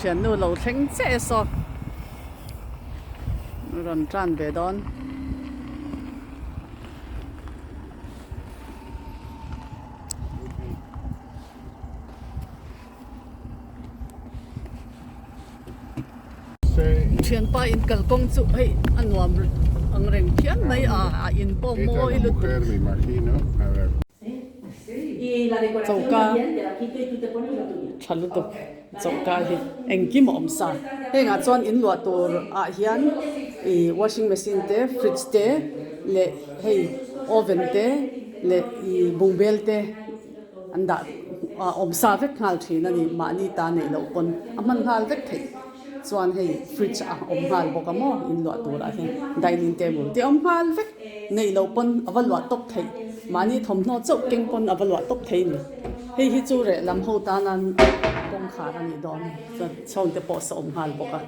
Thiannu lo thleng chiah e saw rawn tan ve dawn. Thianpa in kalkawng chu hei a nuam ang reng phian mai a, a in pawh mawi lutuk. Choka tha lutuk choka hi engkim a awm sa hengah chuan in luah tur ah hian ih washing machine te fridge te leh hei oven te leh ih bungbel te an dah a awm sa vek nghal thin a ni mahni ta neih loh pawn a hman nghal vek theih chuan hei fridge a awm nghal bawk a maw in luah turah hian dining table te a awm nghal vek neih loh pawn a va luah tawp theih mahni thawmhnaw chauh keng pawn a va luah tawp thei a ni hei hi chu reh lam ho tana kawngkhar a nih dawn chuan chhawng te pawh saw awm nghal bawk a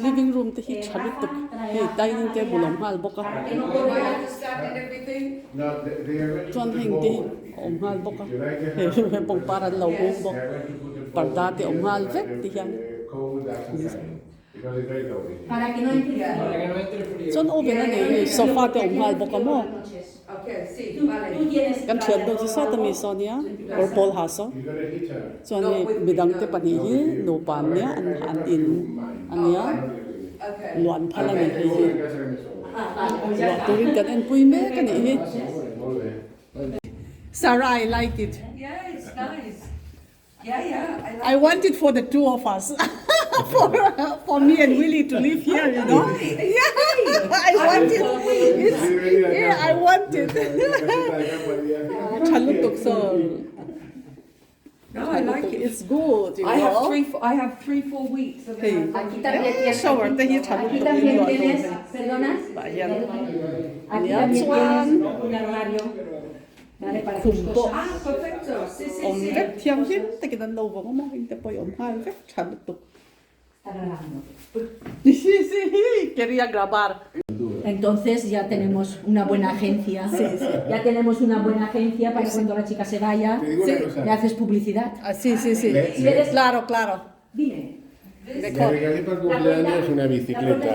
living room te hi tha lutuk hei dining table a awm nghal bawk a chuan heng te hi a awm nghal bawk a hei pangpar an lo hung bawk parda te a awm nghal vek ti hian. Chuan oven a nei hei sofa te a awm nghal bawk a maw kan thian deuh chu sawt ami saw nia kawr pawl ha saw chuan hei midang te pahnih hi nupa an nia an an in a nia luan phal a ni hei hi luah turin kan enpui mek a nih hi. Sarah I like it. Yeah, it's nice. Yeah, yeah. I like I want it for the two of us. For for me and Willie to live here, you know. Yeah, I want it. It's, yeah, I want it. Tha lutuk so. No, I like it. It's good, you I have know. I have 3, 4 weeks and Hey, then I've done. shower te hi tha lutuk in luah tur hei. Tah hian nia chuan khum pawh awm vek thianghlim takin an lo vawng a maw heng te pawh hi awm nghal vek tha lutuk. Sí, sí, quería grabar. Entonces ya tenemos una buena agencia. Sí, sí. Ya tenemos una buena agencia para cuando la chica se vaya, Sí. le haces publicidad. Ah, sí, sí, sí. Claro, claro. Dime. Le Mejor. regalé para cumpleaños una bicicleta,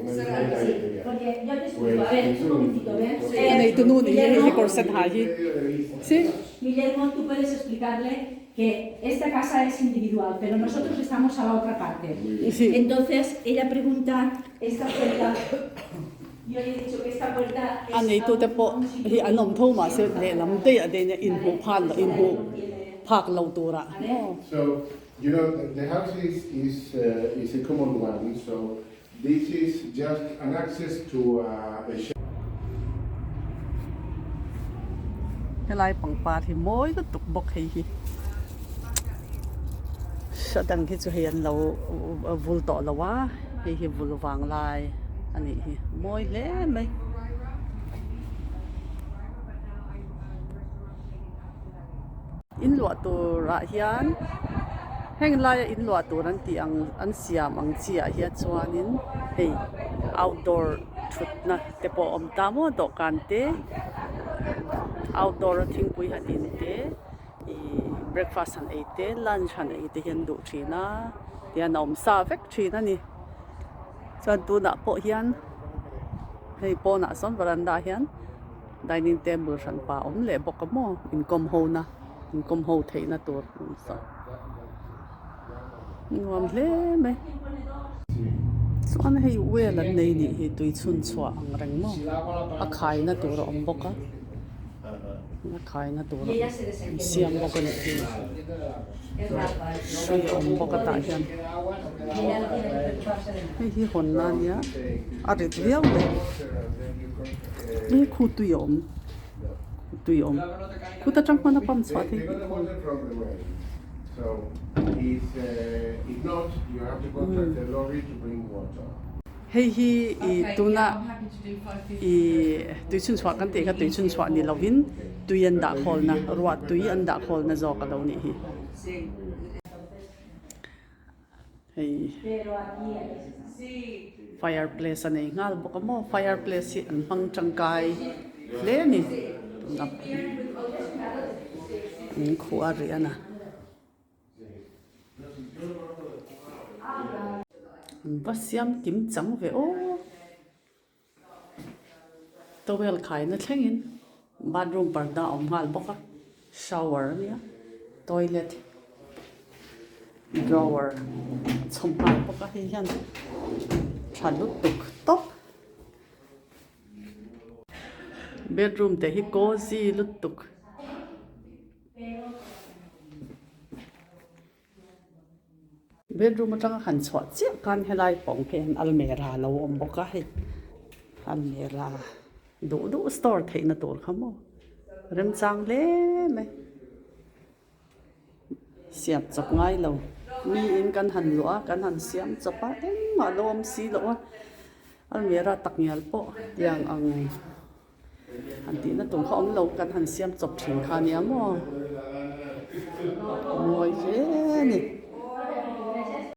una bicicleta Sí, eléctrica. porque yo te explico, Pues a ver, es un un momentito, ¿ves? A neitu nu nih hi hei hi kawr sen ha hi. medio de bici. Sí. Guillermo, tú puedes explicarle que esta casa es individual, pero nosotros estamos a la otra parte. Sí. Entonces, ella pregunta, esta puerta, yo le he dicho que esta puerta es A neitu te pawh hi an awm tho mahse lehlam daih ah te inhmuh phan loh inhmuh phak lo turah maw. So, you know, the house is a common one, so this is just an access to a Helai pangpar hi mawi lutuk bawk hei hi a dang hi chu hei an lo vul tawh lo a hei hi vul vang lai a nih hi mawi hle mai. In luah turah hian heng laia in luah tur an tih ang an siam ang chi ah hian chuanin hei outdoor thutna te pawh a awm ta maw dawhkan te outdoor a thingpui han in te ih breakfast han ei te lunch han ei te hi an duh thin a tihian a awm sa vek thin a ni chuan tunah pawh hian hei pawnah sawn veranda ah hian. Dining table hran pa awm leh bawk a maw inkawm ho na inkawm ho theih na tur awm saw nuam hle mai chuan hei well an nei nih hi tui chhun chhuah ang reng maw a khai na tur a awm bawk a a khai na tur a siam bawk a nih hi hrui a awm bawk a tah hian hei hi hawn na ania a rit viau mai. He khu tui a awm tui a awm kut atang hman a pump chhuah thei tih pawh a ni. Hei hi ih tuna ih tui chhun chhuah kan tih kha tui chhun chhuah ni lovin tui an dah khawlna ruah tui an dah khawlna zawk a lo nih hi. Hei fireplace a nei nghal bawk a maw fireplace hi an hmang tangkai hle a ni tuna in khuh a rian a. An va siam kim chang ve aw. Towel khaina thlengin bathroom parda a awm nghal bawk a, shower a nia, toilet drawer a chhawm nghal bawk a, hei hian tha lutuk tawp. Bedroom te hi cozy lutuk. Bedroom atanga han chhuah chiah khan helai pawng phei hian almera a lo awm bawk a hei almera duh duh store theihna tur kha maw remchang hle mai siam chawp ngai lo miin kan han luah a kan han siam chawp a engmah a lo awm si loh a almera tak ngial pawh tiang ang. Han tihna tur kha awm lo kan han siam chawp thin kha nia maw? Mawi hle a ni.